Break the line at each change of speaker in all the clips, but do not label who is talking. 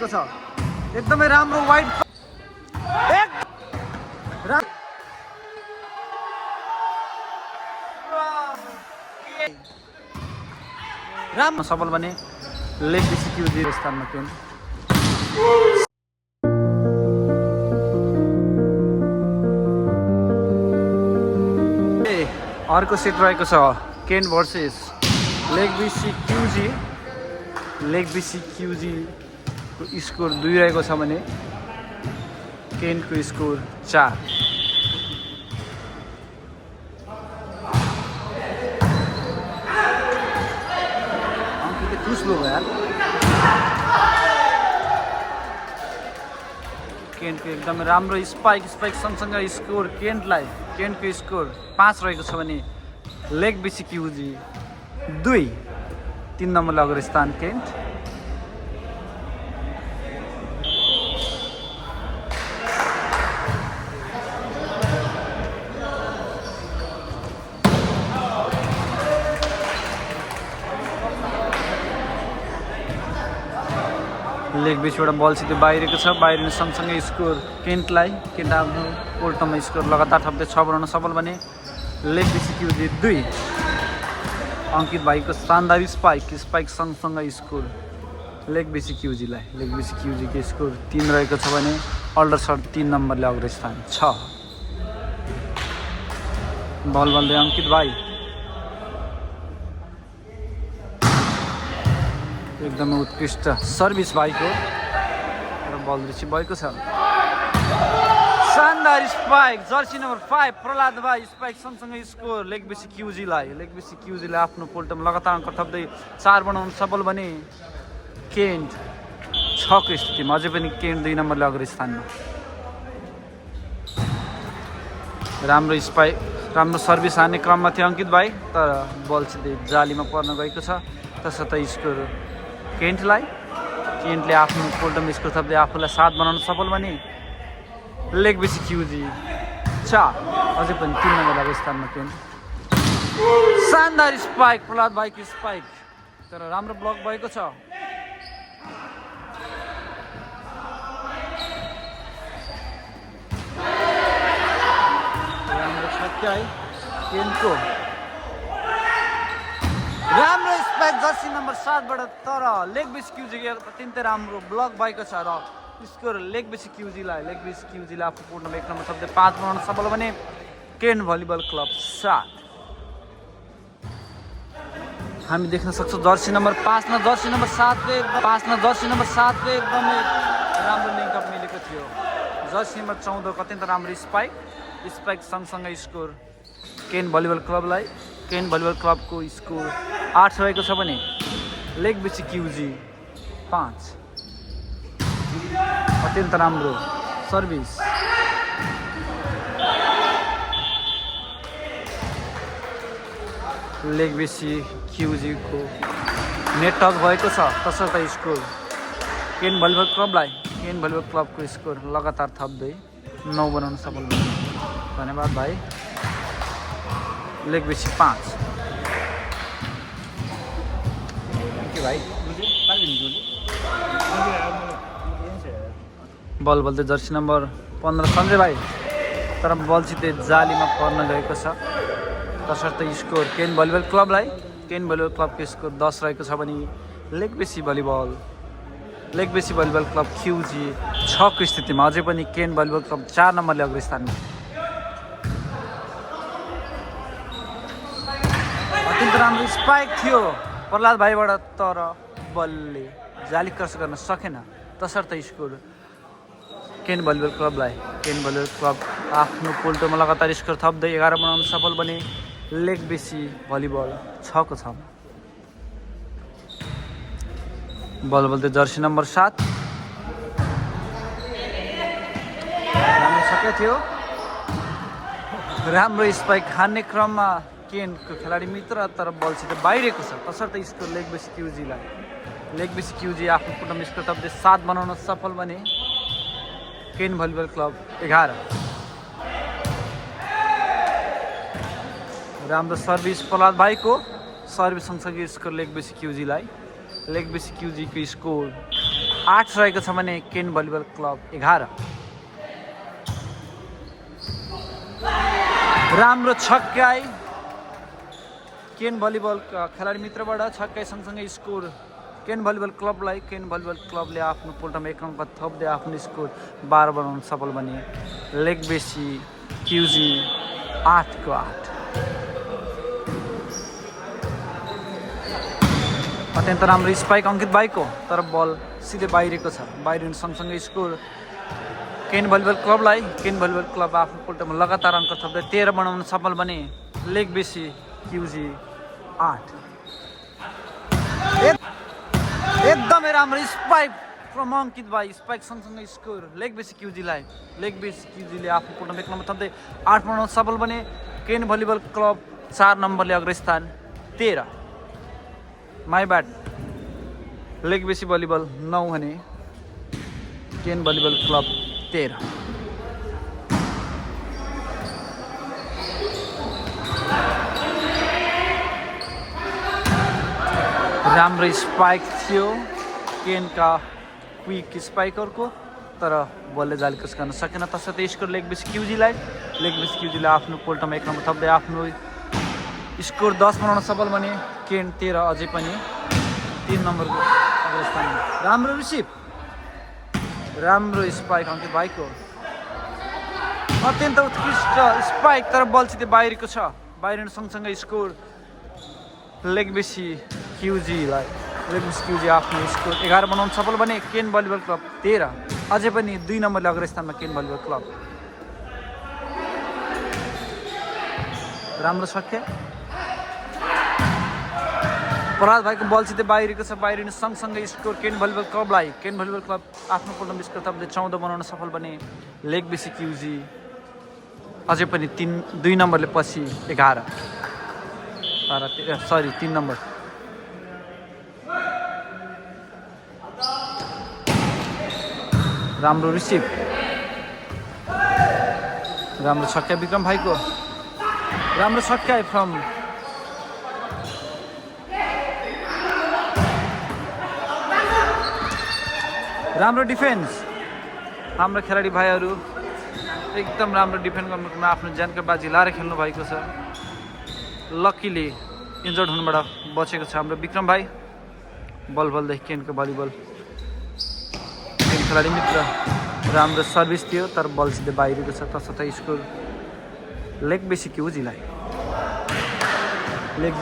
को छ एकदमै राम्रो वाइड एक राम्रो सफल बने लेग बिसिक्युजी स्थानमा केन अर्को सेट रहेको छ केन भर्सेस लेग बिसिक्युजी को स्कोर 2 रहेको छ भने केनको स्कोर 4 स्लो भयो यार केनको एकदमै राम्रो स्पाइक सँगसँगै स्कोर केनको स्कोर 5 रहेको छ भने लेग बिसिक्युजी 3 नम्बरले अग्र स्थान केन्ट लेग बिचबाट बल सिधै बाहिरको छ बाहिर सँगसँगै स्कोर केन्ट आफ्नो पोल्टमा स्कोर लगातार थप्दै 6 बनाउन सफल बने लेग बिसिक्युजी 2 अङ्कित भाइको शानदार स्पाइक सँगसँगै स्कोर लेग बिसिक्युजीको स्कोर 3 रहेको छ भने अल्डरसट 3 नम्बरले अग्र स्थान 6 बल बल्दै अङ्कित भाइ एकदमै उत्कृष्ट सर्भिस भाइको र बल रिसिभ भएको छ शानदार स्पाइक जर्सी नम्बर 5 प्रहलाद भाइ स्पाइक सँगसँगै स्कोर लेग बिसिक्युजीले आफ्नो पोल्टमा लगातार अङ्क थप्दै 4 बनाउन सफल बने केन्ट 6 को स्थितिमा अझै पनि केन्ट 2 नम्बरले अग्र स्थानमा राम्रो सर्भिस हान्ने क्रममा थियो अङ्कित भाइ तर बल सिधै जालीमा पर्न गएको छ तसर्थ स्कोर केन्टले आफ्नो पोल्टमा स्कोर थप्दै आफूलाई 7 बनाउन सफल बने लेग बिसिक्युजी 4 अझै पनि 3 नम्बरको स्थानमा केन्ट शानदार स्पाइक प्रहलाद भाइको स्पाइक तर राम्रो ब्लक भएको छ राम्रो छक्का है केन्टको राम्रो स्पाइक जर्सी नम्बर 7 बाट तर लेग बिसिक्युजीको अत्यन्तै राम्रो ब्लक भएको छ र स्कोर लेग बिसिक्युजीलाई आफ्नो पोल्टमा 1 नम्बर थप्दै 5 बनाउन सफल भने केन भलिबल क्लब 7 हामी देख्न सक्छौँ जर्सी नम्बर 5 न जर्सी नम्बर 7 ले एकदमै राम्रो लिङ्कअप मिलेको थियो जर्सी नम्बर 14 को अत्यन्त राम्रो स्पाइक सँगसँगै स्कोर केन भलिबल क्लबको स्कोर 8 रहेको छ भने लेग बिसिक्युजी 5 अत्यन्त राम्रो सर्भिस लेग बिसिक्युजीको नेट टच भएको छ तसर्थ स्कोर केन भलिबल क्लबको स्कोर लगातार थप्दै 9 बनाउन सफल भयो धन्यवाद भाइ लेग बिसी 5 भाइ बल बल्दै जर्सी नम्बर 15 सञ्जय भाइ तर बल सिधै जालीमा पर्न गएको छ तसर्थ स्कोर केन भलिबल क्लबको स्कोर 10 रहेको छ भने लेग बिसी भलिबल क्लब क्युजी 6 को स्थितिमा अझै पनि केन भलिबल क्लब 4 नम्बरले अग्र स्थानमा अत्यन्त राम्रो स्पाइक थियो प्रहलाद भाइबाट तर बलले जाली क्रस गर्न सकेन तसर्थ स्कोर केन भलिबल क्लब आफ्नो पोल्टोमा लगातार स्कोर थप्दै 11 बनाउन सफल बने लेग बिसी भलिबल 6 को छ बल बल्दै जर्सी नम्बर 7 राम्रो सके थियो राम्रो स्पाइक हान्ने क्रममा केनको खेलाडी मित्र तर बलसित बाहिरको छ तसर्थ स्कोर लेग बिसिक्युजी आफ्नो पोल्टमा स्कोर थप्दै 7 बनाउन सफल बने केन भलिबल क्लब 11 राम्रो सर्भिस प्रहलाद भाइको सर्भिस सँगसँगै स्कोर लेग बिसिक्युजीको स्कोर 8 रहेको छ भने केन भलिबल क्लब 11। राम्रो छक्काई केन भलिबल खेलाडी मित्रबाट छक्काई सँगसँगै स्कोर केन भलिबल क्लबलाई। केन भलिबल क्लबले आफ्नो पोल्टमा 1 अङ्क थप्दै आफ्नो स्कोर 12 बनाउन सफल बने। लेग बेसी क्युजी 8 को 8। अत्यन्त राम्रो स्पाइक अङ्कित भाइको, तर बल सिधै बाहिरको छ। बाहिर सँगसँगै स्कोर केन भलिबल क्लबलाई। केन भलिबल क्लब आफ्नो पोल्टमा लगातार अङ्क थप्दै 13 बनाउन सफल बने। लेग बेसी क्युजी 8। एकदमै राम्रो स्पाइक फ्रम अङ्कित भाइ। स्पाइक सँगसँगै स्कोर लेग बेसी क्युजीलाई। लेग बेसी क्युजीले आफ्नो पोल्टमा 1 नम्बर थप्दै 8 बनाउन सफल बने। केन भलिबल क्लब 4 नम्बरले अग्रस्थान 13। माई ब्याट लेग बेसी भलिबल 9 भने केन भलिबल क्लब 13। राम्रो स्पाइक थियो केनका क्विक स्पाइकरको, तर बलले जाली क्रस गर्न सकेन। तसर्थ स्कोर लेग बेसी क्युजीलाई। लेग बेसी क्युजीले आफ्नो पोल्टमा 1 नम्बर थप्दै आफ्नो स्कोर 10 बनाउन सफल बने। केन 13 अझै पनि 3 नम्बरको अग्रस्थानमा। राम्रो रिसिभ, राम्रो स्पाइक अङ्कित भाइको। अत्यन्त उत्कृष्ट स्पाइक, तर बल सिधै बाहिरको छ। बाहिर सँगसँगै स्कोर लेग बेसी क्युजीलाई। लेग बेसी क्युजी आफ्नो स्कोर 11 बनाउन सफल बने। केन भलिबल क्लब 13 अझै पनि 2 नम्बरले अग्रस्थानमा केन भलिबल क्लब। राम्रो छक्के प्रहलाद भाइको बल सिधै बाहिरको छ। बाहिर सँगसँगै स्कोर केन भलिबल क्लबलाई। केन भलिबल क्लब आफ्नो पोल्टमा स्कोर थप्दै 14 बनाउन सफल बने। लेग बेसी क्युजी अझै पनि 2 नम्बरले पछि 11 सरी 3 नम्बर। राम्रो रिसिभ, राम्रो छक्का विक्रम भाइको। राम्रो छक्का फ्रम राम्रो डिफेन्स। हाम्रो खेलाडी भाइहरू एकदम राम्रो डिफेन्ड गर्नुमा आफ्नो ज्यानको बाजी लाएर खेल्नु भएको छ। लक्कीले इन्जर्ड हुनुबाट बचेको छ हाम्रो विक्रम भाइ। बल बलदेखि केनको भलिबल केन खेलाडी मित्र। राम्रो सर्भिस थियो, तर बल सिधै बाहिरको छ। तसर्थ स्कोर लेग बेसी क्युजीलाई। लेग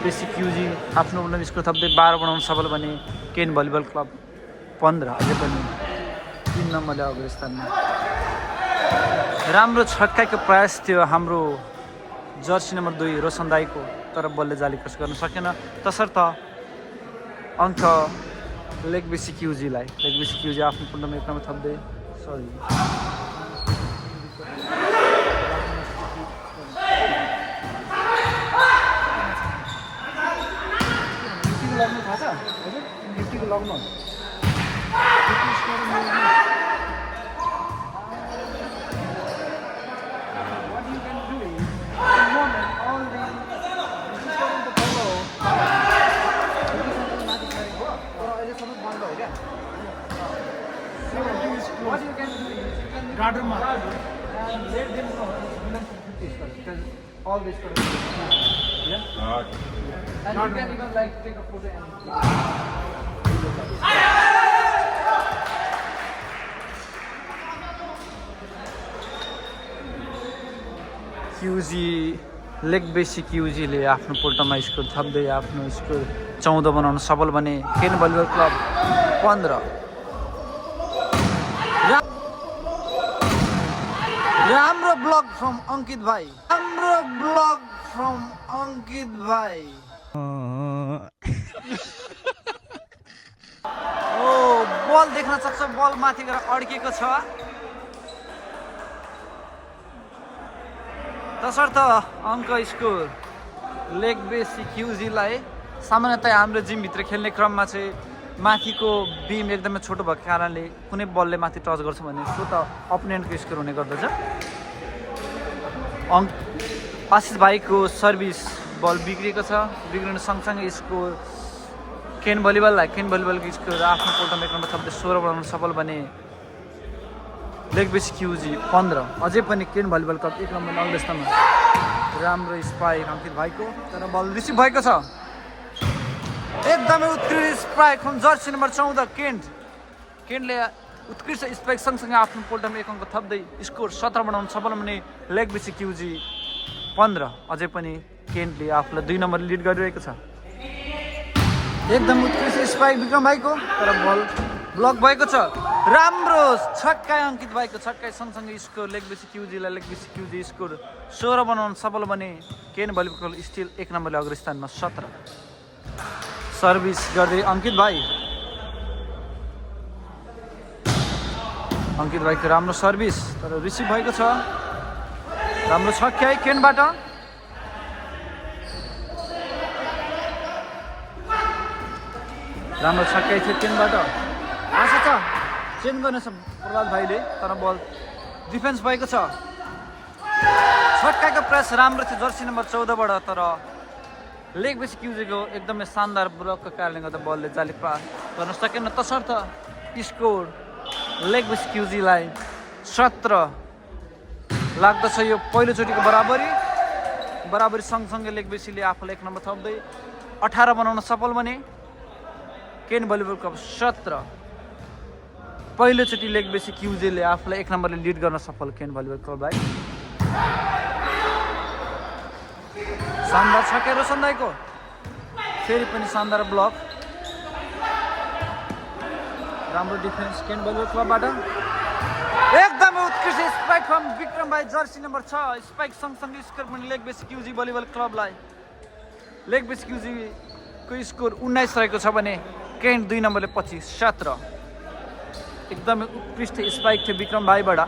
बेसी क्युजी आफ्नो पोल्टमा स्कोर थप्दै 12 बनाउन सफल बने। केन भलिबल क्लब 15 अझै पनि 3 नम्बरले अग्रस्थानमा। राम्रो छक्काको प्रयास थियो हाम्रो जर्सी नम्बर 2 रोशन दाईको, तर बलले जाली क्रस गर्न सकेन। तसर्थ अङ्क लेग बेसी क्युजीलाई। लेग बेसी क्युजी आफ्नो पोल्टमा 1 नम्बर थप्दै सरी लग्नु What you can do is you can guard and let them know because all this for yeah. And you can even like take a photo and क्युजी लेग बेसी क्युजीले आफ्नो पोल्टमा स्कोर थप्दै आफ्नो स्कोर 14 बनाउन सफल बने। केन भलिबल क्लब 15। राम्रो ब्लक फ्रम अङ्कित भाइ। राम्रो ब्लक फ्रम अङ्कित भाइ। ओ बल देख्न सक्छ, बल माथि गएर अड्केको छ। तसर्थ अङ्क स्कोर लेग बेसी क्युजीलाई। सामान्यतया हाम्रो जिमभित्र खेल्ने क्रममा चाहिँ माथिको बिम एकदमै छोटो भएको कारणले कुनै बलले माथि टच गर्छ भने सो त अपोनेन्टको स्कोर हुने गर्दछ। आशिष भाइको सर्भिस बल बिग्रेको छ। बिग्रिनु सँगसँगै स्कोर केन भलिबललाई केन भलिबलको स्कोर आफ्नो पोल्टमा 1 नम्बर थप्दै 16 बनाउन सफल बने लेग बेसी क्युजी 15। अझै पनि केन भलिबल कप 1 नम्बर अग्रस्थानमा राम्रो स्पाइक अङ्कित भाइको तर बल रिसिभ भएको छ एकदमै उत्कृष्ट स्पाइक फ्रम जर्सी नम्बर 14 केनले उत्कृष्ट स्पाइक सँगसँगै आफ्नो पोल्टमा 1 अङ्क थप्दै स्कोर 17 बनाउन सफल बने लेग बेसी क्युजी 15। अझै पनि केनले आफूलाई 2 नम्बर लिड गरिरहेको छ एकदम उत्कृष्ट स्पाइक विक्रम भाइको तर बल ब्लक भएको छ राम्रो छक्का अङ्कित भाइको छक्का सँगसँगै स्कोर लेग बेसी क्युजीलाई लेग बेसी क्युजी स्कोर 16 बनाउन सफल बने केन भलिबल स्टिल 1 नम्बरले अग्रस्थानमा 17। सर्भिस गर्दै अङ्कित भाइको राम्रो सर्भिस तर रिसिभ भएको छ राम्रो छक्का केनबाट राम्रो छक्का थियो केनबाट आशा छ चेन्ज गर्नेछ प्रभात भाइले तर बल डिफेन्स भएको छ छक्काको प्रेस राम्रो थियो जर्सी नम्बर 14बाट तर लेग बेसी क्युजीको एकदमै शानदार ब्लकको कारणले गर्दा बलले जाली पार गर्न सकेन तसर्थ स्कोर लेग बेसी क्युजीलाई 17 लाग्दछ यो पहिलोचोटिको बराबरी सँगसँगै लेग बेसीले आफूलाई 1 नम्बर थप्दै 18 बनाउन सफल बने केन भलिबल कप 17। पहिलोचोटि लेग बेसी क्युजीले आफूलाई 1 नम्बरले लिड गर्न सफल केन भलिबल क्लबलाई शानदार छक्का रोशन दाइको फेरि पनि शानदार ब्लक राम्रो डिफेन्स केन भलिबल क्लबबाट एकदमै उत्कृष्ट स्पाइक फ्रम विक्रम भाइ जर्सी नम्बर 6 स्पाइक सँगसँगै स्कोर पनि लेग बेसी क्युजी भलिबल क्लबलाई लेग बेसी क्युजीको स्कोर 19 रहेको छ भने केन 2 नम्बरले पछि 17। एकदमै उत्कृष्ट स्पाइक थियो विक्रम भाइबाट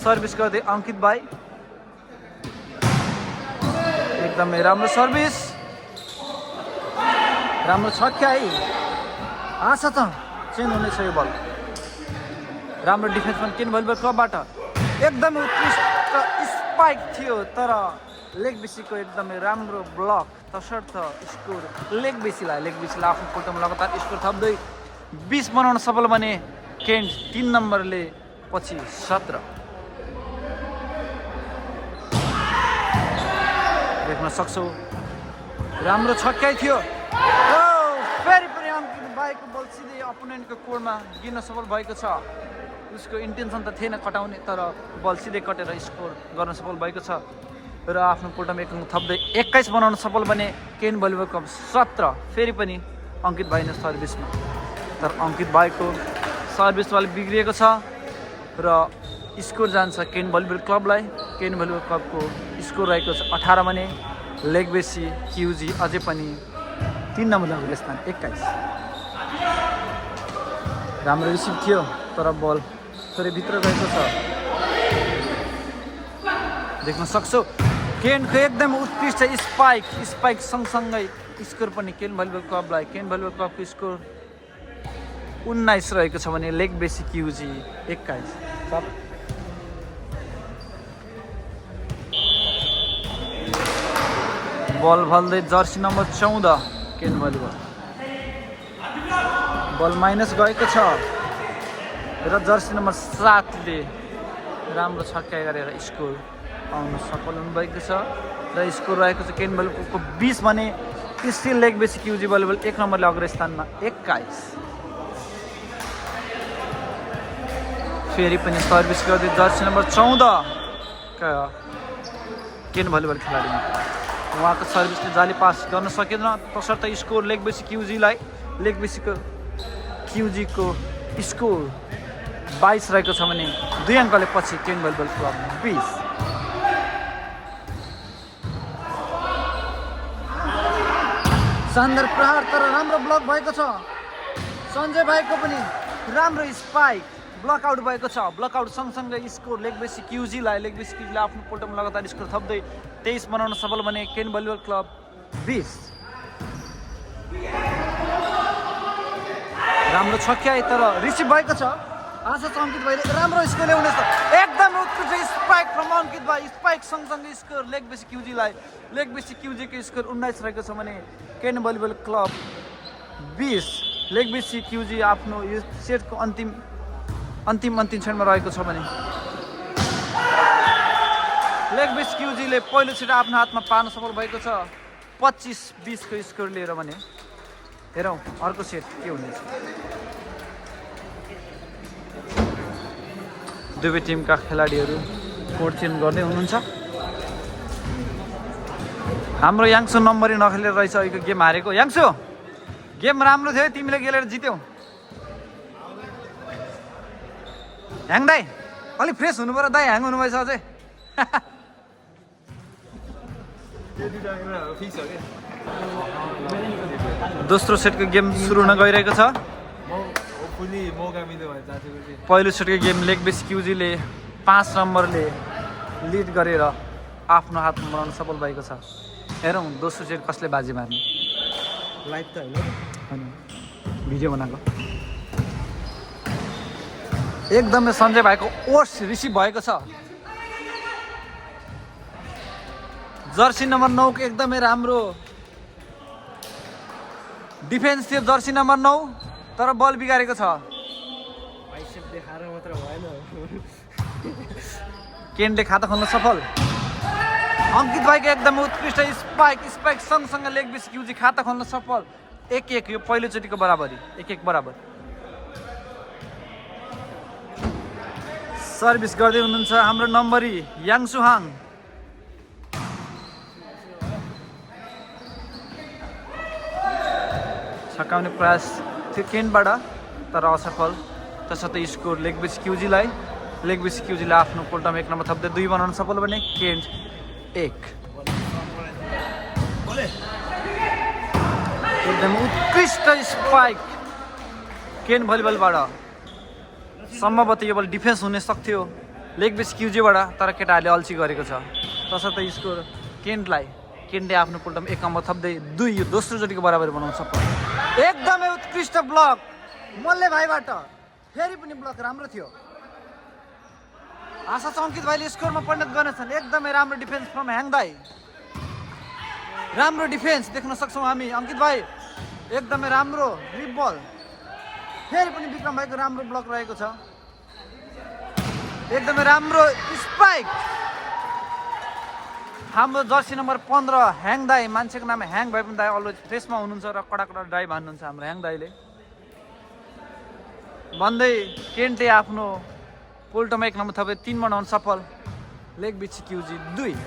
सर्भिस गर्दै अङ्कित भाइ एकदमै राम्रो सर्भिस राम्रो छक्का आशा छ चेन्ज हुनेछ यो बल राम्रो डिफेन्समा केन भलिबल क्लबबाट एकदमै उत्कृष्ट स्पाइक थियो तर लेग बेसीको एकदमै राम्रो ब्लक तसर्थ स्कोर लेग बेसीलाई आफ्नो पोल्टमा लगातार स्कोर थप्दै 20 बनाउन सफल बने केन 3 नम्बरले पछि 17। देख्न सक्छौ राम्रो छक्का थियो फेरि पनि अङ्कित भाइको बल सिधै अपोनेन्टको कोरमा गिर्न सफल भएको छ उसको इन्टेन्सन त थिएन कटाउने तर बल सिधै कटेर स्कोर गर्न सफल भएको छ र आफ्नो पोल्टमा 1 अङ्क थप्दै 21 बनाउन सफल बने केन भलिबल कप 17। फेरि पनि अङ्कित भाइ नै सर्भिसमा तर अङ्कित भाइको सर्भिस वाले बिग्रिएको छ र स्कोर जान्छ केन भलिबल क्लबलाई केन भलिबल क्लबको स्कोर रहेको छ 18 भने लेग बेसी क्युजी अझै पनि 3 नम्बरमा अग्रस्थान 21। राम्रो रिसिभ थियो तर बल थोरै भित्र गएको छ देख्न सक्छौ केनको एकदमै उत्कृष्ट स्पाइक सँगसँगै स्कोर पनि केन भलिबल क्लबलाई केन भलिबल क्लबको स्कोर 19 रहेको छ भने लेग बेसी क्युजी 21। बल भल्दै जर्सी नम्बर 14 केन भलिबल बल माइनस गएको छ र जर्सी नम्बर 7ले राम्रो छक्का गरेर स्कोर आउन सफल हुनुभएको छ र स्कोर रहेको छ केन भलिबलको 20 भने स्टिल लेग बेसी क्युजी भलिबल 1 नम्बरले अग्रस्थानमा 21। फेरि पनि सर्भिस गर्दै जर्सी नम्बर 14 का केन भलिबल खेलाडी उहाँको सर्भिसले जाली पास गर्न सकेन तसर्थ स्कोर लेग बेसी क्युजीलाई लेग बेसीको क्युजीको स्कोर 22 रहेको छ भने 2 अङ्कले पछि केन भलिबल क्लब 20। शानदार प्रहार तर राम्रो ब्लक भएको छ सञ्जय भाइको पनि राम्रो स्पाइक ब्लकआउट भएको छ ब्लकआउट सँगसँगै स्कोर लेग बेसी क्युजीलाई आफ्नो पोल्टमा लगातार स्कोर थप्दै 23 बनाउन सफल बने केन भलिबल क्लब 20। राम्रो छक्का तर रिसिभ भएको छ आशा छ अङ्कित भाइले राम्रो स्कोर ल्याउनेछ एकदम उत्कृष्ट स्पाइक फ्रम अङ्कित भाइ स्पाइक सँगसँगै स्कोर लेग बेसी क्युजीको स्कोर 19 रहेको छ भने केन भलिबल क्लब 20 लेग बेसी क्युजी आफ्नो यो सेटको अन्तिम क्षणमा रहेको छ भने लेग बेसी क्युजीले पहिलो सेट आफ्नो हातमा पार्न सफल भएको छ 25-20 को स्कोर लिएर भने हेरौँ अर्को सेट के हुनेछ। दुवै टिमका खेलाडीहरू कोर्ट चेन्ज गर्दै हुनुहुन्छ। हाम्रो याङ्सु नम्बरी नखेलेर रहेछ अहिलेको गेम हारेको। याङ्सु गेम राम्रो थियो तिमीले खेलेर जित्यौ। ह्याङ दाई अलिक फ्रेस हुनु पर्यो दाई, ह्याङ हुनुभएछ अझै। दोस्रो सेटको गेम सुरु हुन गइरहेको छ। पहिलो सेटको गेम लेग बेसी क्युजीले 5 नम्बरले लिड गरेर आफ्नो हातमा बनाउन सफल भएको छ। हेरौँ दोस्रो सेट कसले बाजी मार्ने।
लाइभ त
होइन भिडियो बनाएको। एकदमै सञ्जय भाइको ओर्स रिसिभ भएको छ। जर्सी नम्बर 9 को एकदमै राम्रो डिफेन्स थियो जर्सी नम्बर 9, तर बल बिगारेको छ।
बाइसेप देखाएर मात्र भएन।
केनले खाता खोल्न सफल। अङ्कित भाइको एकदमै उत्कृष्ट स्पाइक सँगसँगै लेग बेसी क्युजी खाता खोल्न सफल। 1-1 यो पहिलोचोटिको बराबरी 1-1 बराबर। सर्भिस गर्दै हुनुहुन्छ हाम्रो नम्बरी याङ्सु हाङ। छकाउने प्रयास थियो केनबाट तर असफल। त्यसर्थ स्कोर लेग बेसी क्युजीले आफ्नो पोल्टामा 1 नम्बर थप्दै 2 बनाउन सफल भने केन 1। एकदम उत्कृष्ट स्पाइक केन भलिबलबाट। सम्भवतः यो बल डिफेन्स हुन सक्थ्यो लेग बेसी क्युजीबाट, तर केटाहरूले अल्छी गरेको छ। तसर्थ स्कोर केनले आफ्नो पोल्टामा 1 नम्बर थप्दै 2 यो दोस्रो चोटिको बराबरी बनाउन सफल। एकदमै उत्कृष्ट ब्लक मल्ले भाइबाट। फेरि पनि ब्लक राम्रो थियो। आशा छ अङ्कित भाइले स्कोरमा परिणत गर्नेछन्। एकदमै राम्रो डिफेन्स फ्रम ह्याङ दाई। राम्रो डिफेन्स देख्न सक्छौँ हामी। अङ्कित भाइ एकदमै राम्रो ग्रिप बल। फेरि पनि विक्रम भाइको राम्रो ब्लक रहेको छ। एकदमै राम्रो स्पाइक हाम्रो जर्सी नम्बर 15 ह्याङ दाई। मान्छेको नाम ह्याङ भए पनि दाई अलवेज फ्रेसमा हुनुहुन्छ र कडा ड्राइभ हान्नुहुन्छ हाम्रो ह्याङ दाईले। भन्दै केन्टे आफ्नो पोल्टोमा 1 नम्बर थपे 3 बनाउन सफल। लेग बेसी क्युजी 2।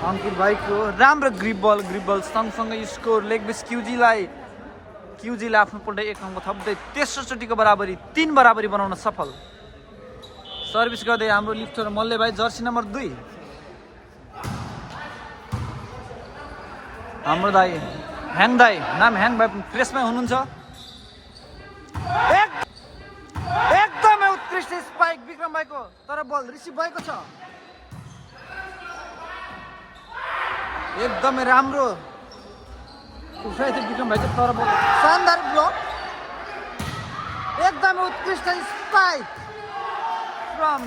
अङ्कित भाइको राम्रो ग्रिप बल सँगसँगै स्कोर लेग बेसी क्युजीले आफ्नो पोल्टो 1 नम्बर थप्दै तेस्रो चोटिको बराबरी 3 बराबरी बनाउन सफल। सर्भिस गर्दै हाम्रो लिफ्टर मल्ले भाइ जर्सी नम्बर 2। हाम्रो दाई ह्याङ दाई नाम ह्याङ भाइ फ्रेसमै हुनुहुन्छ। एकदमै उत्कृष्ट स्पाइक विक्रम भाइको, तर बल रिसिभ भएको छ। एकदमै राम्रो उठाइ थियो विक्रम भाइको, तर बल शानदार ब्लक। एकदमै उत्कृष्ट स्पाइक फ्रम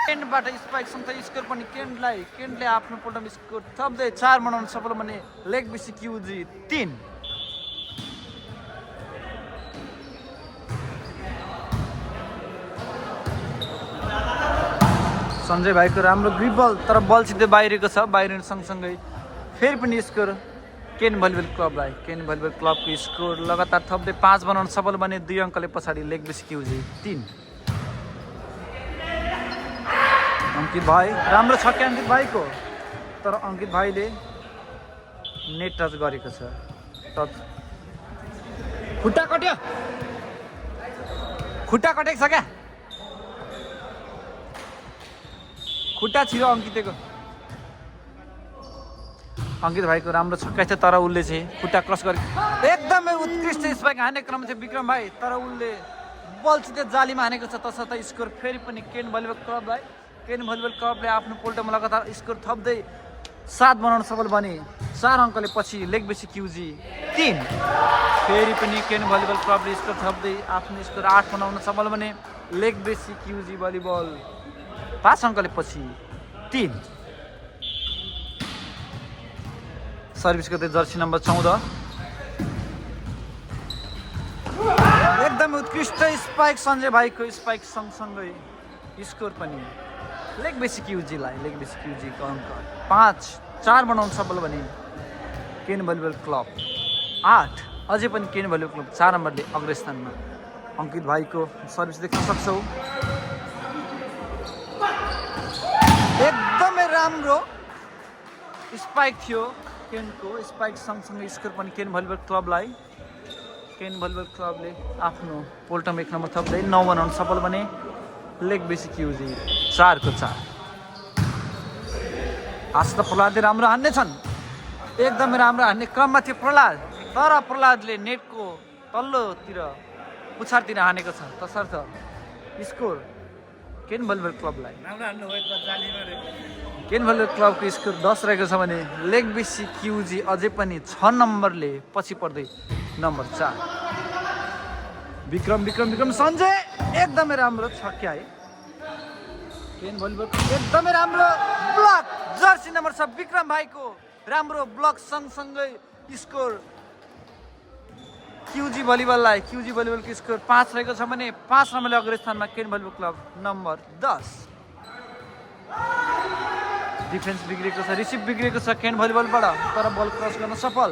केनबाट स्पाइक सँगै स्कोर पनि केनले आफ्नो पोल्टमा स्कोर थप्दै 4 बनाउन सफल भने लेग बेसी क्युजी 3। सञ्जय भाइको राम्रो ग्रिप बल, तर बल सिधै बाहिरको छ। बाहिर सँगसँगै फेरि पनि स्कोर केन भलिबल क्लबको स्कोर लगातार थप्दै 5 बनाउन सफल भने 2 अङ्कले पछाडि लेग बेसी क्युजी 3। अङ्कित भाइ राम्रो छ कि अङ्कित भाइको, तर अङ्कित भाइले नेट टच गरेको छ। खुट्टा कटेको छ क्या, खुट्टा छिरो अङ्कित भाइको राम्रो छक्का थियो, तर उसले चाहिँ खुट्टा क्रस गरे। एकदमै उत्कृष्ट स्पाइक हानेको क्रम थियो विक्रम भाइ, तर उसले बल सिधै जालीमा हानेको छ। तसर्थ स्कोर फेरि पनि केन भलिबल क्लबले आफ्नो पोल्टोमा लगातार स्कोर थप्दै 7 बनाउन सफल बने। 4 अङ्कले पछि लेग बेसी क्युजी 3। फेरि पनि केन भलिबल क्लबले स्कोर थप्दै आफ्नो स्कोर 8 बनाउन सफल बने लेग बेसी क्युजी भलिबल 5 अङ्कले पछि 3 सर्भिस गर्दै जर्सी नम्बर 14 एकदमै उत्कृष्ट स्पाइक सञ्जय भाइको स्पाइक सँगसँगै स्कोर पनि लेग बेसी क्युजीलाई लेग बेसी क्युजीको अङ्क 5-4 बनाउन सफल भने केन भलिबल क्लब 8 अझै पनि केन भलिबल क्लब 4 नम्बरले अग्रस्थानमा अङ्कित भाइको सर्भिस देख्न सक्छौ एकदमै राम्रो स्पाइक थियो केनको स्पाइक सँगसँगै स्कोर पनि केन भलिबल क्लबलाई केन भलिबल क्लबले आफ्नो पोल्टम 1 नम्बर थप्दै 9 बनाउन सफल बने लेग बेसी क्युजी 4 को 4 आज त प्रहलादले राम्रो हान्ने छन् एकदमै राम्रो हान्ने क्रममा थियो प्रहलाद तर प्रहलादले नेटको तल्लोतिर पुछारतिर हानेको छ तसर्थ स्कोर केन भलिबल क्लबलाई केन भलिबल क्लबको स्कोर 10 रहेको छ भने लेग बेसी क्युजी अझै पनि 6 नम्बरले पछि पर्दै नम्बर 4 विक्रम सञ्जय एकदमै राम्रो छक्क्याए केन भलिबल एकदमै राम्रो ब्लक जर्सी नम्बर 6 विक्रम भाइको राम्रो ब्लक सँगसँगै स्कोर क्युजी भलिबलको स्कोर 5 रहेको छ भने 5 नम्बरले अग्रस्थानमा केन भलिबल क्लब नम्बर 10 डिफेन्स बिग्रेको छ रिसिभ बिग्रेको छ केन भलिबलबाट तर बल क्रस गर्न सफल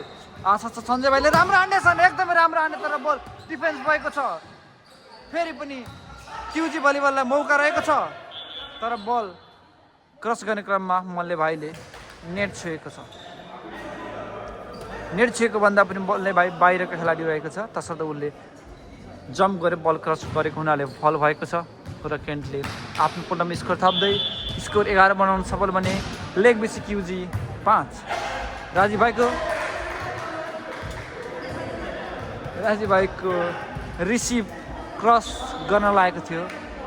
आशा छ सञ्जय भाइले राम्रो हान्ने छन् एकदमै राम्रो हान्ने तर बल डिफेन्स भएको छ फेरि पनि क्युजी भलिबललाई मौका रहेको छ तर बल क्रस गर्ने क्रममा मल्ले भाइले नेट छोएको छ नेट छोएको भन्दा पनि मल्ले भाइ बाहिरको खेलाडी रहेको छ तसर्थ उसले जम्प गरे बल क्रस गरेको हुनाले फल भएको छ र केन्टले आफ्नो पोल्टमा स्कोर थप्दै स्कोर 11 बनाउन सफल बने लेग बेसी क्युजी 5 राजीव भाइको रिसिभ क्रस गर्न लागेको थियो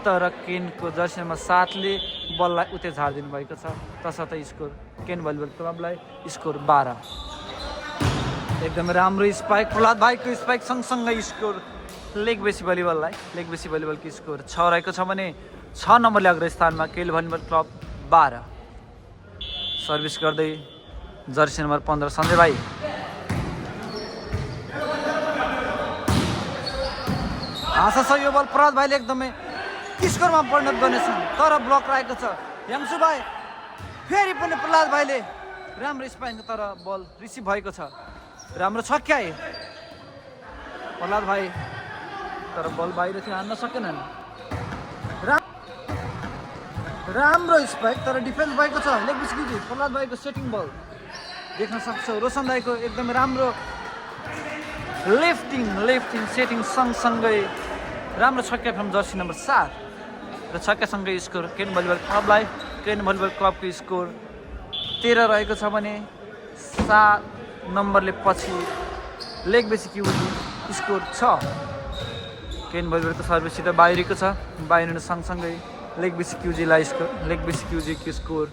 तर केनको जर्सी नम्बर 7 ले बललाई उतै झारिदिनु भएको छ तसर्थ स्कोर केन भलिबल क्लबलाई स्कोर 12 एकदमै राम्रो स्पाइक प्रहलाद भाइको स्पाइक सँगसँगै स्कोर लेग बेसी भलिबलको स्कोर 6 रहेको छ भने 6 नम्बरले अग्रस्थानमा केन भलिबल क्लब 12 सर्भिस गर्दै जर्सी नम्बर 15 सञ्जय भाइ आशा छ यो बल प्रहलाद भाइले एकदमै स्कोरमा परिणत गर्नेछन् तर ब्लक रहेको छ याङ्सु भाइ फेरि पनि प्रहलाद भाइले राम्रो स्पाइक तर बल रिसिभ भएको छ राम्रो छक्क्याए प्रहलाद भाइ तर बल बाहिर थियो हान्न सकेनन् राम्रो स्पाइक तर डिफेन्स भएको छ लेग बिस्किटी प्रहलाद भाइको सेटिङ बल देख्न सक्छौ रोशन भाइको एकदमै राम्रो लेफ्टिङ सेटिङ सँगसँगै राम्रो छक्का फ्रम जर्सी नम्बर 7 र छक्कासँगै स्कोर केन भलिबल क्लबको स्कोर 13 रहेको छ भने 7 नम्बरले पछि लेग बेसी क्युजी स्कोर 6 केन भलिबलको सर्भिससित बाहिरको छ बाहिर सँगसँगै लेग बेसी क्युजीको स्कोर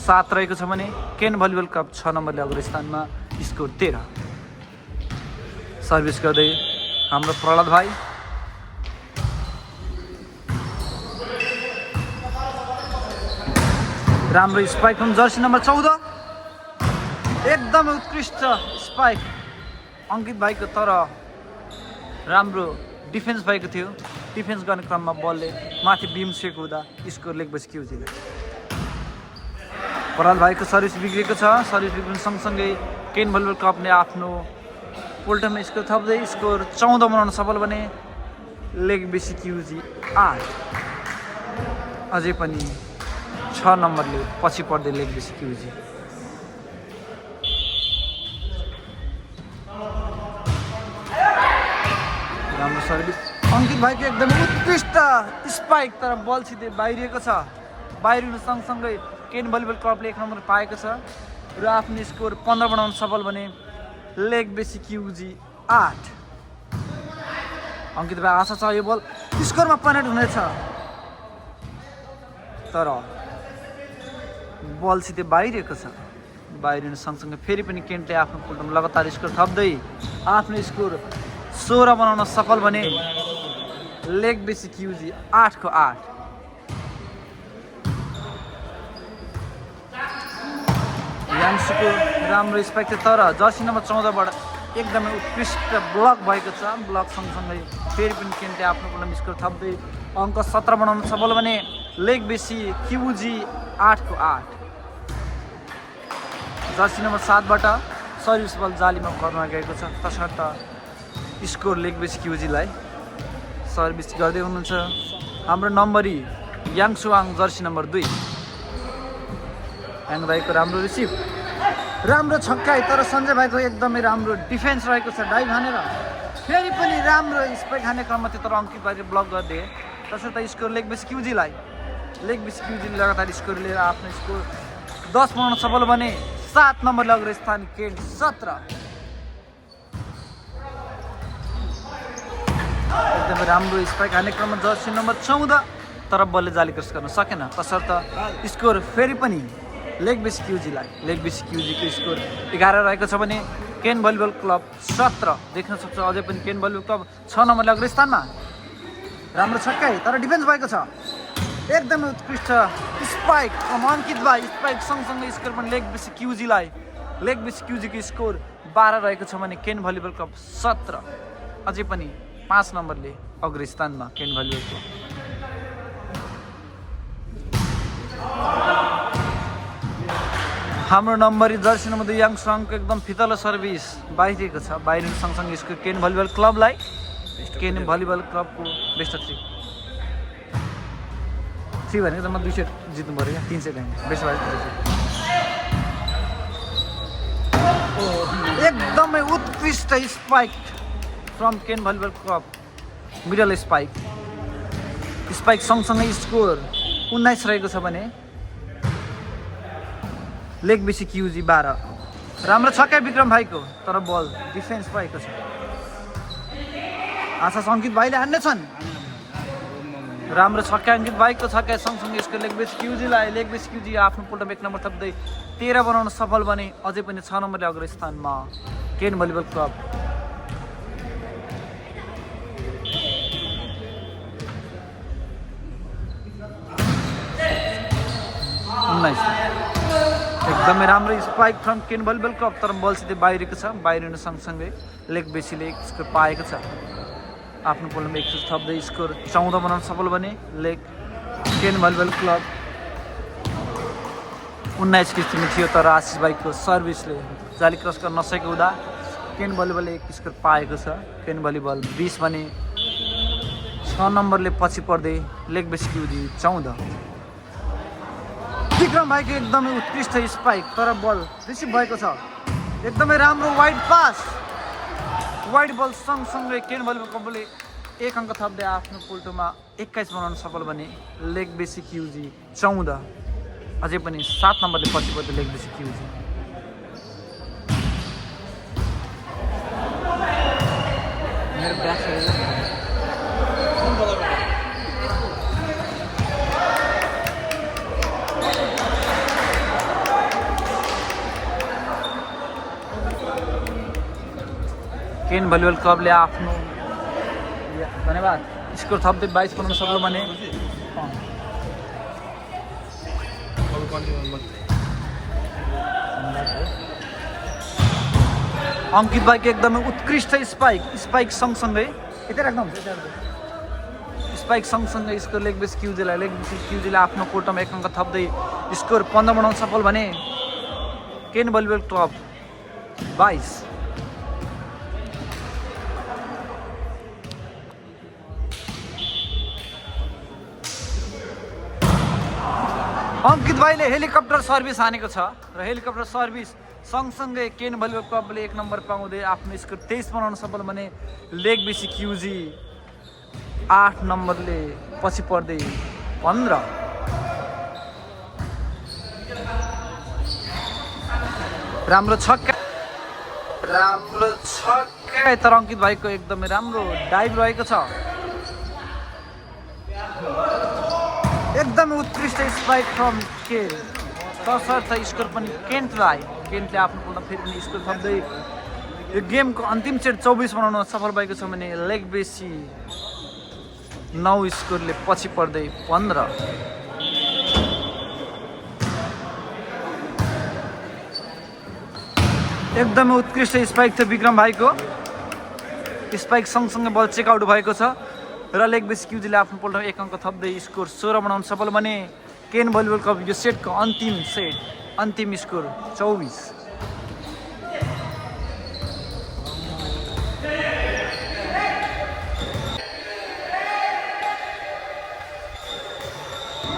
7 रहेको छ भने केन भलिबल क्लब 6 नम्बरले अग्रस्थानमा स्कोर 13 सर्भिस गर्दै हाम्रो प्रहलाद भाइ राम्रो स्पाइक फ्रम जर्सी नम्बर 14 एकदमै उत्कृष्ट स्पाइक अङ्कित भाइको तर राम्रो डिफेन्स भएको थियो डिफेन्स गर्ने क्रममा बलले माथि बिम सेको हुँदा स्कोर लेग बेसी क्युजीले प्रहलाद भाइको सर्भिस बिग्रेको छ सर्भिस बिग्रिनु सँगसँगै केन भलिबल क्लबले आफ्नो पोल्टमा स्कोर थप्दै स्कोर 14 बनाउन सफल बने लेग बेसी क्युजी 8 अझै पनि 6 नम्बरले पछि पर्दै लेग बेसी क्युजी राम्रो सर्भिस अङ्कित भाइको एकदमै उत्कृष्ट स्पाइक तर बल सिधै बाहिरिएको छ बाहिरिनु सँगसँगै केन भलिबल क्लबले 1 नम्बर पाएको छ र आफ्नो स्कोर 15 बनाउन सफल बने लेग बेसी क्युजी 8 अङ्कित भाइ आशा छ यो बल स्कोरमा परिणत हुनेछ तर बल सिधै बाहिरिएको छ बाहिरिनु सँगसँगै फेरि पनि केन्टले आफ्नो पोल्टमा लगातार स्कोर थप्दै आफ्नो स्कोर 16 बनाउन सफल बने लेग बेसी क्युजी 8 को 8 याङ्सुको राम्रो स्पाइक थियो तर जर्सी नम्बर 14बाट एकदमै उत्कृष्ट ब्लक भएको छ। ब्लक सँगसँगै फेरि पनि केन्टले आफ्नो पोल्टमा स्कोर थप्दै अङ्क 17 बनाउन सफल भने लेग बेसी क्युजी 8 को 8। जर्सी नम्बर 7बाट सर्भिस बल जालीमा कर्नमा गएको छ तसर्थ स्कोर लेग बेसी क्युजीलाई सर्भिस गर्दै हुनुहुन्छ हाम्रो नम्बरी याङसुवाङ जर्सी नम्बर 2। याङ भाइको राम्रो रिसिभ राम्रो छक्काइ तर सञ्जय भाइको एकदमै राम्रो डिफेन्स रहेको छ डाइभ हानेर फेरि पनि राम्रो स्पाइक हाने क्रममा थियो तर अङ्कित भाइले ब्लक गरिदिए तसर्थ स्कोर लेग बेसी क्युजीलाई लगातार स्कोर लिएर आफ्नो स्कोर 10 बनाउन सफल बने। 7 नम्बरले अग्रस्थान केन्ट 17। एकदमै राम्रो स्पाइक हाने क्रममा जर्सी नम्बर 14 तर बलले जाली क्रस गर्न सकेन तसर्थ स्कोर फेरि पनि लेग बेसी क्युजीको स्कोर 11 रहेको छ भने केन भलिबल क्लब 17 देख्न सक्छ। अझै पनि केन भलिबल क्लब 6 नम्बरले अग्रस्थानमा राम्रो छक्काइ तर डिफेन्स भएको छ एकदमै उत्कृष्ट स्पाइक अङ्कित भाइ स्पाइक सँगसँगै स्कोर पनि लेग बेसी क्युजीको स्कोर 12 रहेको छ भने केन भलिबल क्लब 17 अझै पनि 5 नम्बरले अग्रस्थानमा केन भलिबल क्लब। हाम्रो नम्बरी जर्सी नम्बर 2 याङसुवाङको एकदम फितलो सर्भिस बाहिरिएको छ बाहिर सँगसँगै स्कोर केन भलिबल क्लबलाई केन भलिबल क्लबको बेस्ट 3 भनेको त म 2 सेट जित्नु पऱ्यो क्या 3 सेट होइन बेस्ट भयो। एकदमै उत्कृष्ट spike from Ken volleyball club middle spike सँगसँगै स्कोर 19 रहेको छ भने लेग बेसी क्युजी 12। राम्रो छक्का विक्रम भाइको तर बल डिफेन्स भएको छ। आशा अङ्कित भाइले हान्नेछन् राम्रो छक्का अङ्कित भाइको छक्का सँगसँगै यसको लेग बेसी क्युजी आफ्नो पोल्टमा 1 नम्बर थप्दै 13 बनाउन सफल बने अझै पनि 6 नम्बरले अग्रस्थानमा केन भलिबल क्लब। एकदमै राम्रो spike from Ken volleyball club तर बल सिधै बाहिरको छ बाहिरिनु सँगसँगै लेग बेसीले स्कोर पाएको छ आफ्नो पोल्टमा 1 थप्दै स्कोर 14 बनाउन सफल बने लेग केन भलिबल क्लब। 19 किस्तीमा थियो तर आशिष भाइको सर्भिसले जाली क्रस गर्न नसकेको हुँदा केन भलिबलले 1 स्कोर पाएको छ। केन भलिबल 20 भने 6 नम्बरले पछि पर्दै लेग बेसी क्युजी 14। विक्रम भाइको एकदमै उत्कृष्ट स्पाइक तर बल रिसिभ भएको छ एकदमै राम्रो वाइड बल सँगसँगै केन भलिबल क्लबले 1 अङ्क थप्दै आफ्नो पोल्टोमा 21 बनाउन सफल बने लेग बेसी क्युजी 14 अझै पनि 7 नम्बरले पछि पर्दै लेग बेसी क्युजी। केन भलिबल क्लबले आफ्नो धन्यवाद स्कोर थप्दै 22 बनाउन सक्यो भने अङ्कित भाइको एकदमै उत्कृष्ट स्पाइक सँगसँगै स्कोर लेग बेसी क्युजीलाई आफ्नो कोर्टमा 1 अङ्क थप्दै स्कोर 15 बनाउन सफल भने केन भलिबल क्लब 22। अङ्कित भाइले हेलिकप्टर सर्भिस हानेको छ र हेलिकप्टर सर्भिस सँगसँगै केन भलिबल क्लबले 1 नम्बर पाउँदै आफ्नो स्कोर 23 बनाउन सफल भने लेग बेसी क्युजी 8 नम्बरले पछि पर्दै 15। राम्रो छक्का तर अङ्कित भाइको एकदमै राम्रो डाइभ रहेको छ एकदमै उत्कृष्ट स्पाइक फ्रम केन तसर्थ स्कोर पनि केन्टले आफ्नो पोल्टमा फेरि पनि स्कोर थप्दै यो गेमको अन्तिम सेट 24 बनाउन सफल भएको छ भने लेग बेसी 9 स्कोरले पछि पर्दै 15। एकदमै उत्कृष्ट स्पाइक थियो विक्रम भाइको। स्पाइक सँगसँगै बल चेकआउट भएको छ र लेग बेस क्युजीले आफ्नो पल्टमा 1 अङ्क थप्दै स्कोर 16 बनाउन सफल बने। केन भलिबल क्लब यो सेटको अन्तिम स्कोर 24।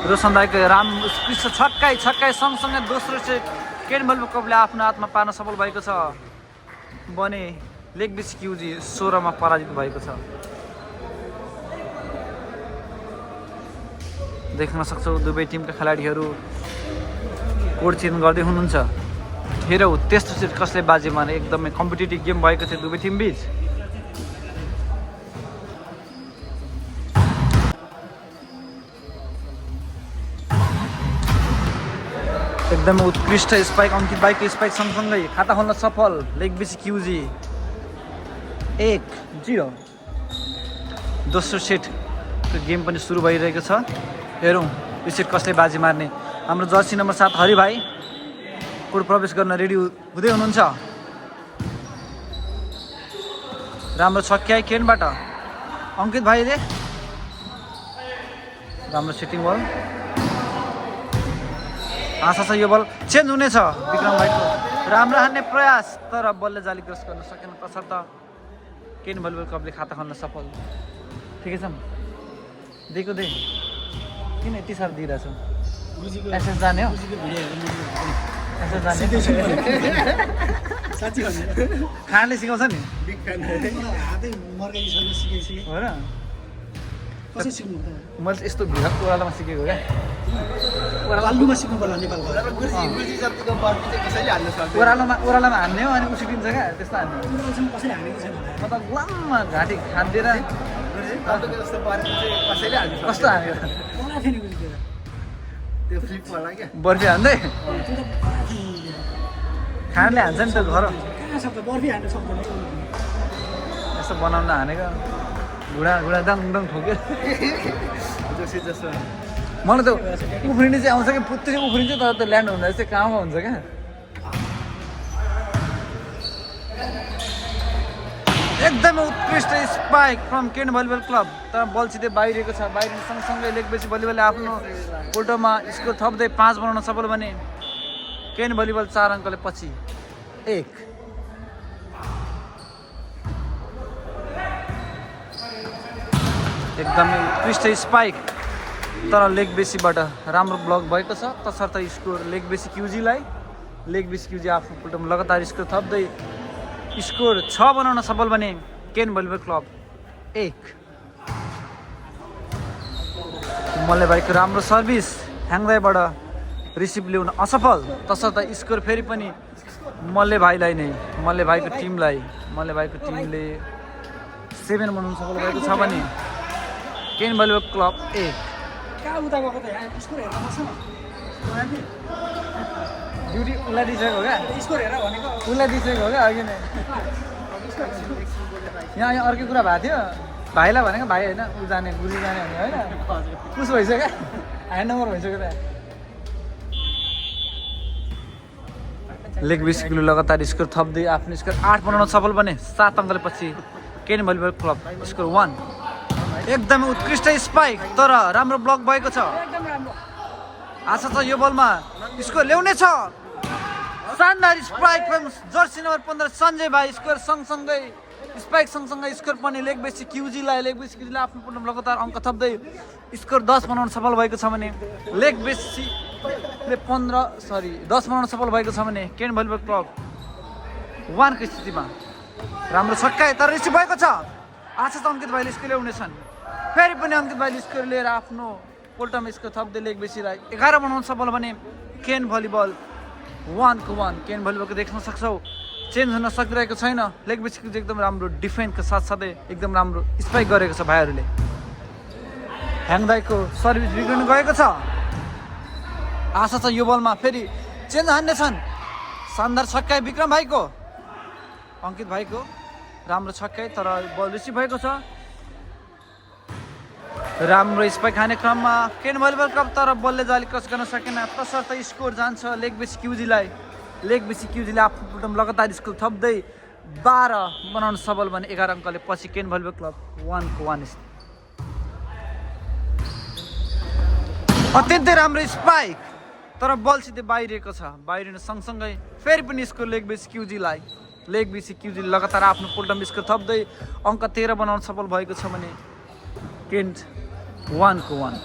रोशन दाइको उत्कृष्ट छक्काई सँगसँगै दोस्रो सेट केन भलिबल क्लबले आफ्नो हातमा पार्न सफल भएको छ भने लेग बेस क्युजी 16 मा पराजित भएको छ। देख्न सक्छौ दुवै टिमका खेलाडीहरू कोड चेन्ज गर्दै हुनुहुन्छ। हेरौ त्यस्तो सेट कसले बाजी मारे। एकदमै कम्पिटिटिभ गेम भएको थियो दुवै टिम बीच। एकदमै उत्कृष्ट स्पाइक अंकित भाइको स्पाइक सँगसँगै खाता खोल्न सफल लेग बेस क्युजी 1-0। दोस्रो सेटको गेम पनि सुरु भइरहेको छ। हेरौँ यो सेट कसले बाजी मार्ने। हाम्रो जर्सी नम्बर 7 हरि भाइ कोर्ट प्रवेश गर्न रेडी हुँदै हुनुहुन्छ। राम्रो छक्क्याइ केनबाट अंकित भाइले। राम्रो सेटिङ बल। आशा छ यो बल चेन्ज हुनेछ। विक्रम भाइको राम्रो हान्ने प्रयास तर बलले जाली क्रस गर्न सकेन। तसर्थ केन भलिबल क्लबले खाता खोल्न सफल। ठिकै छ दिएको दे किन यति साह्रो दिइरहेछौ। एसएस जाने हो एसएस जाने खानले सिकाउँछ नि हो र। मैले यस्तो भिड ओह्रालोमा सिकेको क्या। ओह्रालोमा हान्ने हो अनि उसिटिन्छ क्या त्यस्तो हान्ने। मतलब लाममा घाँटी खाँदिएर कस्तो हान्यो बर्फी हान्दै खानले हान्छ नि त घर यस्तो बनाउन हानेको घुँडा दाङ ठोक्यो। मलाई त उफ्रिने चाहिँ आउँछ कि पुत्ती चाहिँ उफ्रिन्छ तर त्यो ल्यान्ड हुँदा चाहिँ कहाँमा हुन्छ क्या। एकदमै उत्कृष्ट spike from Ken volleyball club तर बल सिधै बाहिरको छ। बाहिर सँगसँगै लेग बेस भलिबलले आफ्नो पोल्टोमा स्कोर थप्दै 5 बनाउन सफल बने। केन भलिबल 4 अङ्कले पछि 1। एकदमै उत्कृष्ट स्पाइक तर लेग बेसीबाट राम्रो ब्लक भएको छ। तसर्थ स्कोर लेग बेसी क्युजीलाई। लेग बेसी क्युजी आफ्नो पोल्टोमा लगातार स्कोर थप्दै स्कोर 6 बनाउन सफल बने। केन भलिबल क्लब 1। मल्ले भाइको राम्रो सर्भिस ह्याङदाईबाट रिसिभ ल्याउन असफल। तसर्थ स्कोर फेरि पनि मल्ले भाइलाई नै मल्ले भाइको टिमले 7 बनाउन सफल भएको छ भने केन भलिबल क्लब 1। ड्युटी उसलाई दिइसकेको क्या उसलाई दिइसकेको हो क्या अघि नै। यहाँ अर्कै कुरा भएको थियो भाइलाई भनेको भाइ होइन ऊ जाने गुरु जाने भने होइन पुस भइसक्यो ह्यान्ड नम्बर भइसक्यो त। लेग बेस क्युजीले लगातार स्कोर थप्दै आफ्नो स्कोर 8 बनाउन सफल बने। 7 अङ्कले पछि केन भलिबल क्लब स्कोर 1। एकदमै उत्कृष्ट स्पाइक तर राम्रो ब्लक भएको छ। आशा छ यो बलमा स्कोर ल्याउने छ। शानदार spike from jersey number 15 Sanjay भाइ स्कोर सँगसँगै स्पाइक सँगसँगै स्कोर पनि लेग बेसी क्युजीलाई आफ्नो पूर्ण लगातार अङ्क थप्दै स्कोर 10 बनाउन सफल भएको छ भने लेग बेसीले 10 बनाउन सफल भएको छ भने केन भलिबल क्लब 1 को स्थितिमा। राम्रो छक्का तर रिसिभ भएको छ। आशा छ अंकित भाइले स्कोर ल्याउनेछन्। फेरि पनि अंकित भाइले स्कोर लिएर आफ्नो पोल्टमा स्कोर थप्दै लेग बेसीलाई 11 बनाउन सफल भने केन भलिबल 1 को 1। केन भलिबलको देख्न सक्छौ चेन्ज हुन सकिरहेको छैन। लेग बेसीको एकदम राम्रो डिफेन्सको साथसाथै एकदम राम्रो स्पाइक गरेको छ भाइहरूले। ह्याङदाईको सर्भिस बिग्रिन गएको छ। आशा छ यो बलमा फेरि चेन्ज हान्नेछन्। शानदार छक्का विक्रम भाइको अंकित भाइको राम्रो छक्का तर बल रिसिभ भएको छ। राम्रो स्पाइक हाने क्रममा केन भलिबल क्लब तर बलले जाली क्रस गर्न सकेन। तसर्थ स्कोर जान्छ लेग बेस क्युजीलाई लेग बेसी क्युजीले आफ्नो पोल्टम लगातार स्कोर थप्दै 12 बनाउन सफल भने 11 अङ्कले पछि केन भलिबल क्लब 1-1 अत्यन्तै राम्रो स्पाइक तर बल सिधै बाहिरिएको छ बाहिरिन सँगसँगै फेरि पनि स्कोर लेग बेसी क्युजी लगातार आफ्नो पोल्टम स्कोर थप्दै अङ्क 13 बनाउन सफल भएको छ भने केन्ट 1-1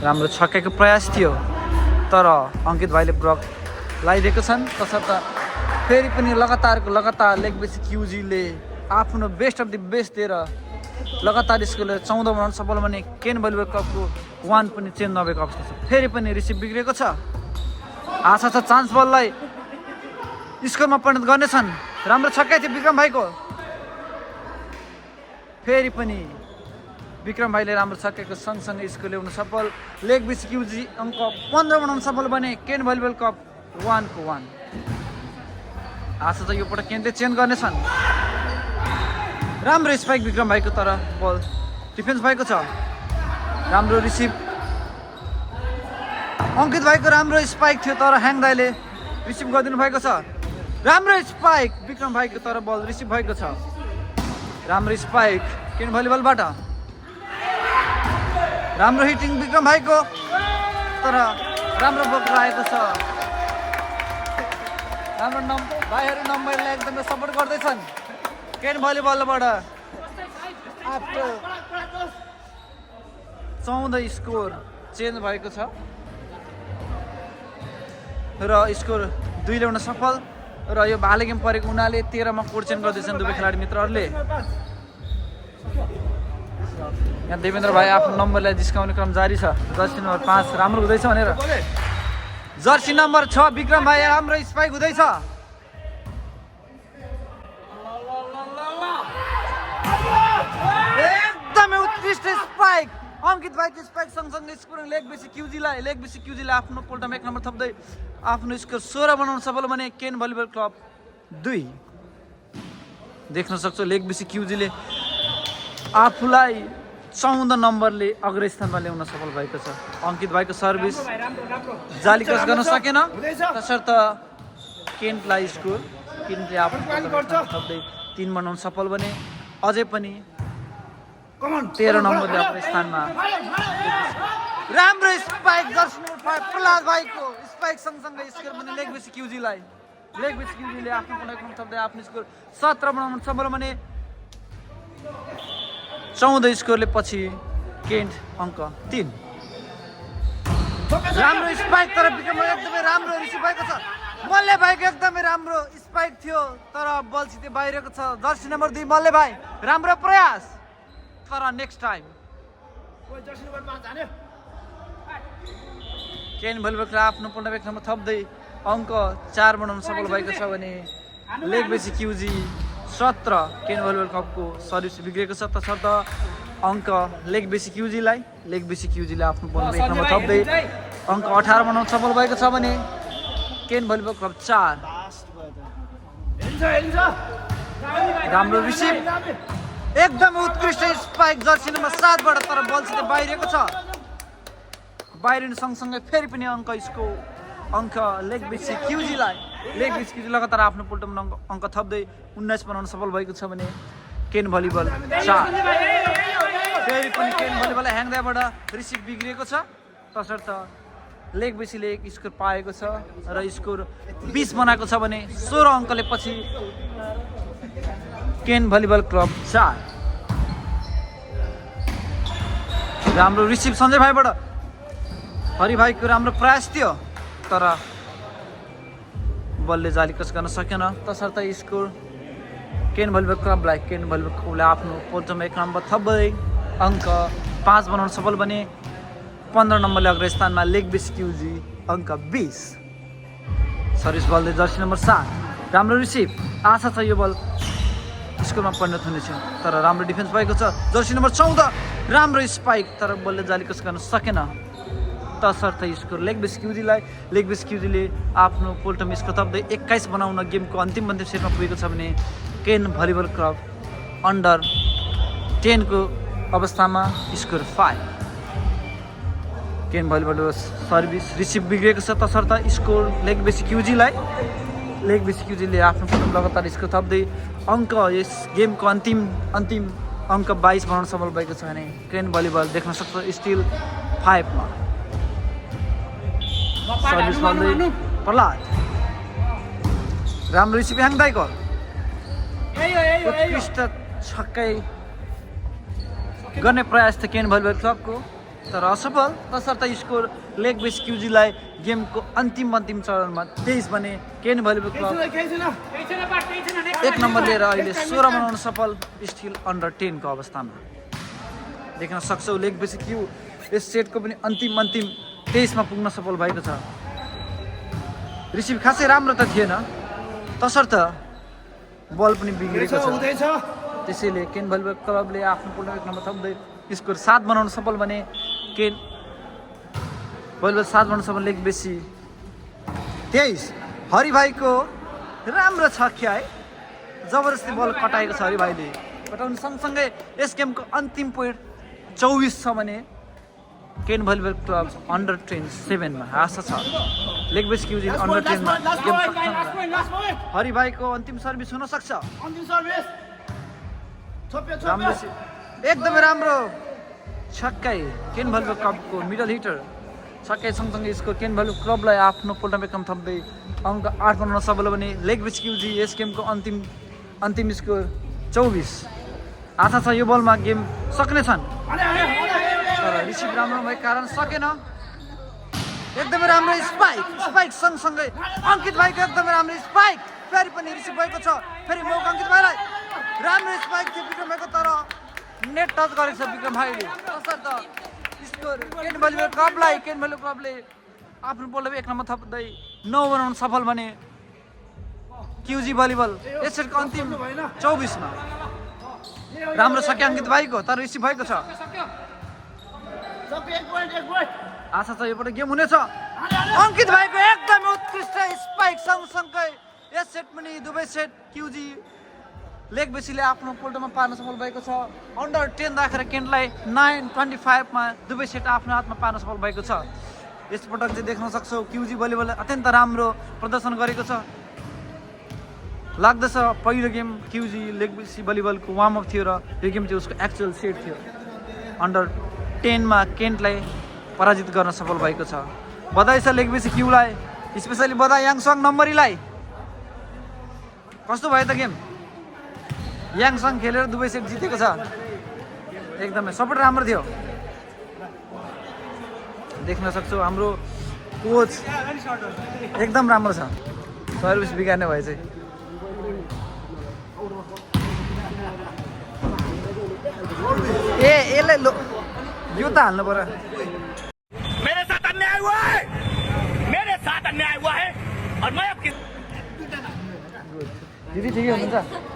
राम्रो छक्काको प्रयास थियो तर अङ्कित भाइले ब्लक लगाइदिएको छन् तसर्थ फेरि पनि लगातार लेग बेसी क्युजीले आफ्नो बेस्ट अफ द बेस्ट दिएर लगातार स्कोरले 14 बनाउन सफल भने केन भलिबल क्लबको 1 पनि चेन्ज नभएको अवस्था छ फेरि पनि रिसिभ बिग्रेको छ आशा छ चान्स बललाई स्कोरमा परिणत गर्नेछन् राम्रो छक्का थियो विक्रम भाइको फेरि पनि विक्रम भाइले राम्रो छक्काको सँगसँगै स्कोर ल्याउन सफल लेग बेसी क्युजी अङ्क 15 बनाउन सफल भने केन भलिबल क्लब 1-1 आशा छ यो पटक केनले चेन्ज गर्नेछन् राम्रो स्पाइक विक्रम भाइको तर बल डिफेन्स भएको छ राम्रो रिसिभ अङ्कित भाइको राम्रो स्पाइक थियो तर ह्याङ दाइले रिसिभ गरिदिनु भएको छ राम्रो स्पाइक विक्रम भाइको तर बल रिसिभ भएको छ राम्रो स्पाइक केन भलिबलबाट राम्रो हिटिङ विक्रम भाइको तर राम्रो बल रहेको छ राम्रो भाइहरू नम्बरलाई एकदमै सपोर्ट गर्दैछन् केन भलिबलबाट आफ्टर 14 स्कोर चेन्ज भएको छ र स्कोर 2 ल्याउन सफल र यो भाले गेम परेको हुनाले 13 मा कोड चेन्ज गर्दैछन् दुवै खेलाडी मित्रहरूले यहाँ देवेन्द्र भाइ आफ्नो नम्बरलाई जिस्काउने क्रम जारी छ जर्सी नम्बर 5 राम्रो हुँदैछ भनेर जर्सी नम्बर 6 विक्रम भाइ राम्रो स्पाइक हुँदैछ एकदमै उत्कृष्ट स्पाइक अङ्कित भाइको स्पाइक सँगसँगै स्कोरिङ लेग बेसी क्युजीलाई आफ्नो पोल्टमा 1 नम्बर थप्दै आफ्नो स्कोर 16 बनाउन सफल भने केन भलिबल क्लब 2 देख्न सक्छौ लेग बेसी क्युजीले आफूलाई 14 नम्बरले अग्रस्थानमा ल्याउन सफल भएको छ अङ्कित भाइको सर्भिस जाली क्रस गर्न सकेन तसर्थ केन्टलाई स्कोर केन्टले आफ्नो थप्दै 3 बनाउन सफल भने अझै पनि 13 नम्बरले आफ्नो स्थानमा राम्रो स्पाइक जर्सी नम्बर 5 प्रहलाद भाइको स्पाइक सँगसँगै स्कोर भने लेग बेसी क्युजीले आफ्नो पोल्टमा थप्दै आफ्नो स्कोर 17 बनाउन सफल भने 14 स्कोरले पछि केन्ट अङ्क 3 राम्रो स्पाइक तर विक्रम एकदमै राम्रो रिसिभ भएको छ मल्ले भाइको एकदमै राम्रो स्पाइक थियो तर बल सिधै बाहिरको छ जर्सी नम्बर 2 मल्ले भाइ राम्रो प्रयास तर नेक्स्ट टाइम केन भलिबल क्लब आफ्नो पोल्टमा 1 नम्बर थप्दै अङ्क 4 बनाउन सफल भएको छ भने लेग बेसी क्युजी 17 केन भलिबल क्लबको सर्भिस बिग्रेको छ तसर्थ अङ्क लेग बेसी क्युजीले आफ्नो पोल्टमा 1 नम्बर थप्दै अङ्क 18 बनाउन सफल भएको छ भने केन भलिबल क्लब 4 राम्रो रिसिभ एकदम उत्कृष्ट स्पाइक जर्सी नम्बर 7 बाट तर बल सिधै बाहिरको छ बाहिरिनु सँगसँगै फेरि पनि अङ्क लेग बेसी क्युजीलाई लगातार आफ्नो पोल्टमा अङ्क थप्दै 19 बनाउन सफल भएको छ भने केन भलिबल 4 फेरि पनि केन भलिबल ह्याङदाबाट रिसिभ बिग्रिएको छ तसर्थ लेग बेसीले 1 स्कोर पाएको छ र स्कोर 20 बनाएको छ भने 16 अङ्कले पछि केन भलिबल क्लब 4 राम्रो रिसिभ सञ्जय भाइबाट हरि भाइको राम्रो प्रयास थियो तर बलले जाली क्रस गर्न सकेन तसर्थ स्कोर केन भलिबल क्लबले आफ्नो पोल्टमा 1 नम्बर थप्दै अङ्क 5 बनाउन सफल बने 15 नम्बरले अग्रस्थानमा लेग बेसी क्युजी अङ्क 20 सर्भिस बलले जर्सी नम्बर 7 राम्रो रिसिभ आशा छ यो बल स्कोरमा परिणत हुनेछ तर राम्रो डिफेन्स भएको छ जर्सी नम्बर 14 राम्रो स्पाइक तर बलले जाली क्रस गर्न सकेन तसर्थ स्कोर लेग बेसी क्युजीले आफ्नो पोल्टमा स्कोर थप्दै 21 बनाउन गेमको अन्तिम सेटमा पुगेको छ भने केन भलिबल क्लब अन्डर 10 को अवस्थामा स्कोर 5 केन भलिबल सर्भिस रिसिभ बिग्रेको छ तसर्थ स्कोर लेग बेसी क्युजीलाई लेग बेसी क्युजीले आफ्नो प्रथम लगातार स्कोर थप्दै अङ्क यस गेमको अन्तिम अङ्क 22 बनाउन सफल भएको छ भने क्रेन भलिबल देख्न सक्छ स्टिल 5 मा सर्भिस गर्दै प्रहलाद राम्रो रिसिभ ह्याङदाईको उत्कृष्ट छक्कै गर्ने प्रयास थियो केन भलिबल क्लबको तर असफल तसर्थ स्कोर लेग बेस क्युजीलाई गेमको अन्तिम चरणमा 23 भने केन भलिबल क्लब 1 नम्बर लिएर अहिले 16 बनाउन सफल स्टिल अन्डर 10 को अवस्थामा देख्न सक्छौ लेग बेस क्यु यस सेटको पनि अन्तिम 23 मा पुग्न सफल भएको छ रिसिभ खासै राम्रो त थिएन तसर्थ बल पनि बिग्रेको छ त्यसैले केन भलिबल क्लबले आफ्नो पूर्ण 1 नम्बर थप्दै स्कोर 7 बनाउन सफल भने केन भलिबल 7 बनाउन सफल लेग बेसी 23 हरि भाइको राम्रो छक्का है जबरजस्ती बल कटाएको छ हरि भाइले कटाउन सँगसँगै यस गेमको अन्तिम पोइन्ट 24 छ भने केन भलिबल क्लब अन्डर 27 मा आशा छ लेग बेस क्युजी अन्डर 10 मा गेम हरि भाइको अन्तिम सर्भिस हुन सक्छ राम्रो एकदमै राम्रो छक्कै केन भलिबल क्लबको मिडल हिटर छक्कै सँगसँगै यसको केन भलिबल क्लबलाई आफ्नो पोल्टम एकम थप्दै अङ्क 8 बनाउन सफल भने लेग बेस क्युजी यस गेमको अन्तिम स्कोर 24 आशा छ यो बलमा गेम सक्ने छन् तर रिसिभ राम्रो भएको कारण सकेन एकदमै राम्रो स्पाइक सँगसँगै अङ्कित भाइको एकदमै राम्रो स्पाइक फेरि पनि रिसिभ भएको छ फेरि मौका अङ्कित भाइलाई राम्रो स्पाइक थियो विक्रम भाइको तर नेट टच गरेको छ विक्रम भाइले तसर्थ स्कोर केन भलिबल क्लबले आफ्नो बलले 1 नम्बर थप्दै 9 बनाउन सफल भने क्युजी भलिबल यस सेटको अन्तिम 24 मा राम्रो सके अङ्कित भाइको तर रिसिभ भएको छ आशा छ योपल्ट गेम हुनेछ अङ्कित भाइको एकदमै उत्कृष्ट स्पाइक सँगसँगै यस सेट पनि दुवै सेट क्युजी लेग बेसीले आफ्नो पोल्टमा पार्न सफल भएको छ अन्डर 10 राखेर केनलाई 9-25 मा दुवै सेट आफ्नो हातमा पार्न सफल भएको छ यसपटक चाहिँ देख्न सक्छौ क्युजी भलिबलले अत्यन्त राम्रो प्रदर्शन गरेको छ लाग्दछ पहिलो गेम क्युजी लेग बेसी भलिबलको वार्म अप थियो र यो गेम चाहिँ उसको एक्चुअल सेट थियो अन्डर 10 मा केन्टलाई पराजित गर्न सफल भएको छ बधाई छ लेग बेसी क्युलाई स्पेशली बधाई याङसङ नम्बरीलाई कस्तो भयो त गेम याङसङ खेलेर दुवै सेट जितेको छ एकदमै सपोर्ट राम्रो थियो देख्न सक्छौ हाम्रो कोच एकदम राम्रो छ सर्भिस बिगार्ने भए चाहिँ यसलाई यो त हाल्नु पर्यो
मेरे साथ अन्याय हुआ है और मैं अब
दिदी ठिकै हुनुहुन्छ